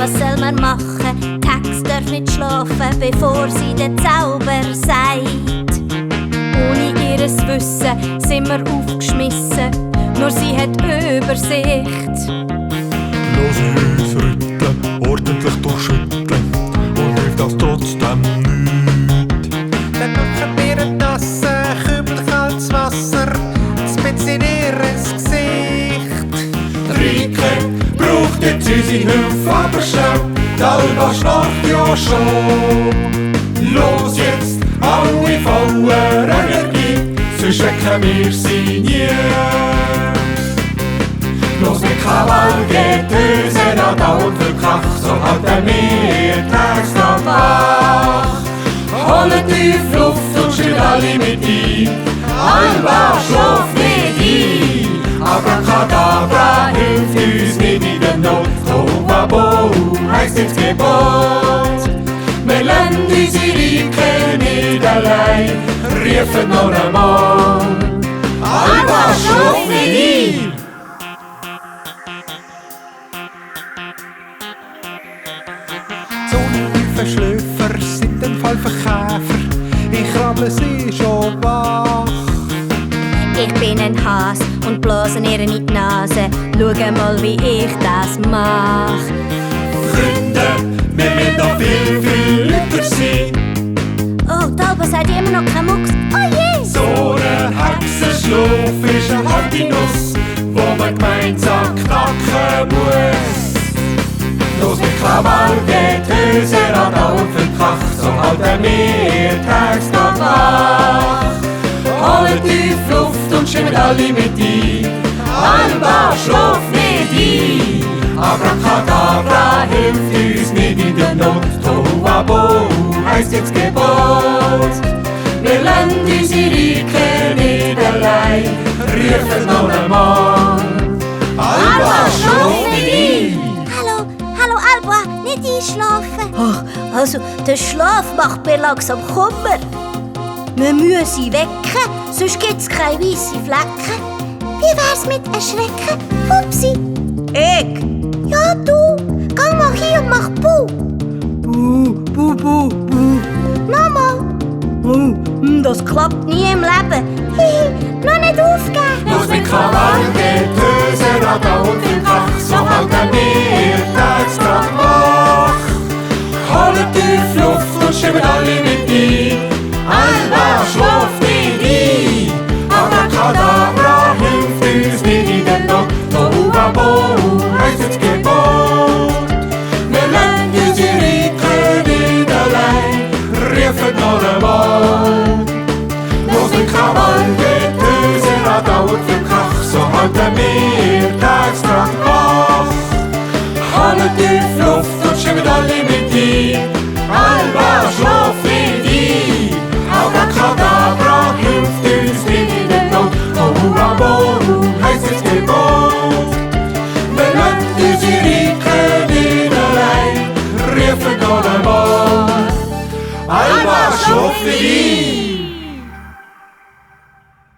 was soll man machen? Die Hex darf nicht schlafen, bevor sie den Zauber sagt. Ohne ihres Wissen sind wir aufgeschmissen, nur sie hat Übersicht. Lass uns rütteln, ordentlich durchschütteln und hilft das trotzdem nicht. Dann machen wir einen nassen Kübel kaltes Wasser, spitz in ihres Gesicht. Rike braucht jetzt unsere Hilfe, aber schnell, die Alba schlaft ja schon. Los jetzt, alle voller Energie, sonst wecken wir sie nie. Los mit Krawall geht unser Radau und für Krach, so halten wir tagsnacht wach. Holt tief Luft und schnürt alle mit ein, Alba schlaft nicht ein. Abracadabra hilft uns nicht in der Not, Tohuwabohu heisst ins Gebot. Wir lassen unsere Rike nicht allein, riefen noch einmal, Alba schlaft nicht ein. So tiefe Schlüpfer sind ein Fall für Käfer, ich krabble sie schon wach. Ich bin ein Has und blase ihr in die Nase. Schau mal, wie ich das mach. Freunde, wir müssen noch viel, viel lauter sein. Oh, die Alba sagt immer noch kein Mucks. Oh je! So ein Hexenschlaf ist eine harte Nuss, wo man gemeinsam knacken muss. Los mit Krawall geht unser Radau und für Krach, so halten wir tagsnacht wach. Holt tief Luft und schwimmt alle mit ein, Alba schlaft nicht ein. Abracadabra hilft uns nicht in der Not, Tohuwabohu heisst jetzt Gebot. Wir lassen unsere Rike nicht allein, riefen noch einmal, Alba schlaft nicht ein. Hallo Alba, nicht einschlafen. Ach, also der Schlaf macht mir langsam Kummer. Wir müssen sie wecken, sonst gibt's keine weißen Flecken. Wie wär's mit Erschrecken? Pupsi! Ich? Ja, du! Geh mal hier und mach Bu! Bu! Nochmal! Das klappt nie im Leben. Hihi, noch nicht aufgeben! Los mit Krawall geht unser Radau und für Krach, so halten wir tagsnacht wach. Holt tief Luft und schwimmen alle mit ein, Alba schlaft nicht ein. Abracadabra hilft uns nicht in der Not, Tohuwabohu heisst jetzt Gebot. Wir lassen unsere Rike nicht allein, riefen noch einmal. Los mit Krawall geht unser Radau und für Krach, so halten wir tagsnacht wach. Holt tief Luft und schwimmen alle mit ein, Alba schlaft nicht ein. Abracadabra hilft uns nicht in der Not, Tohuwabohu heisst jetzt Gebot. Wir lassen unsere Rike nicht allein, riefen noch einmal, Alba schlaft nicht ein.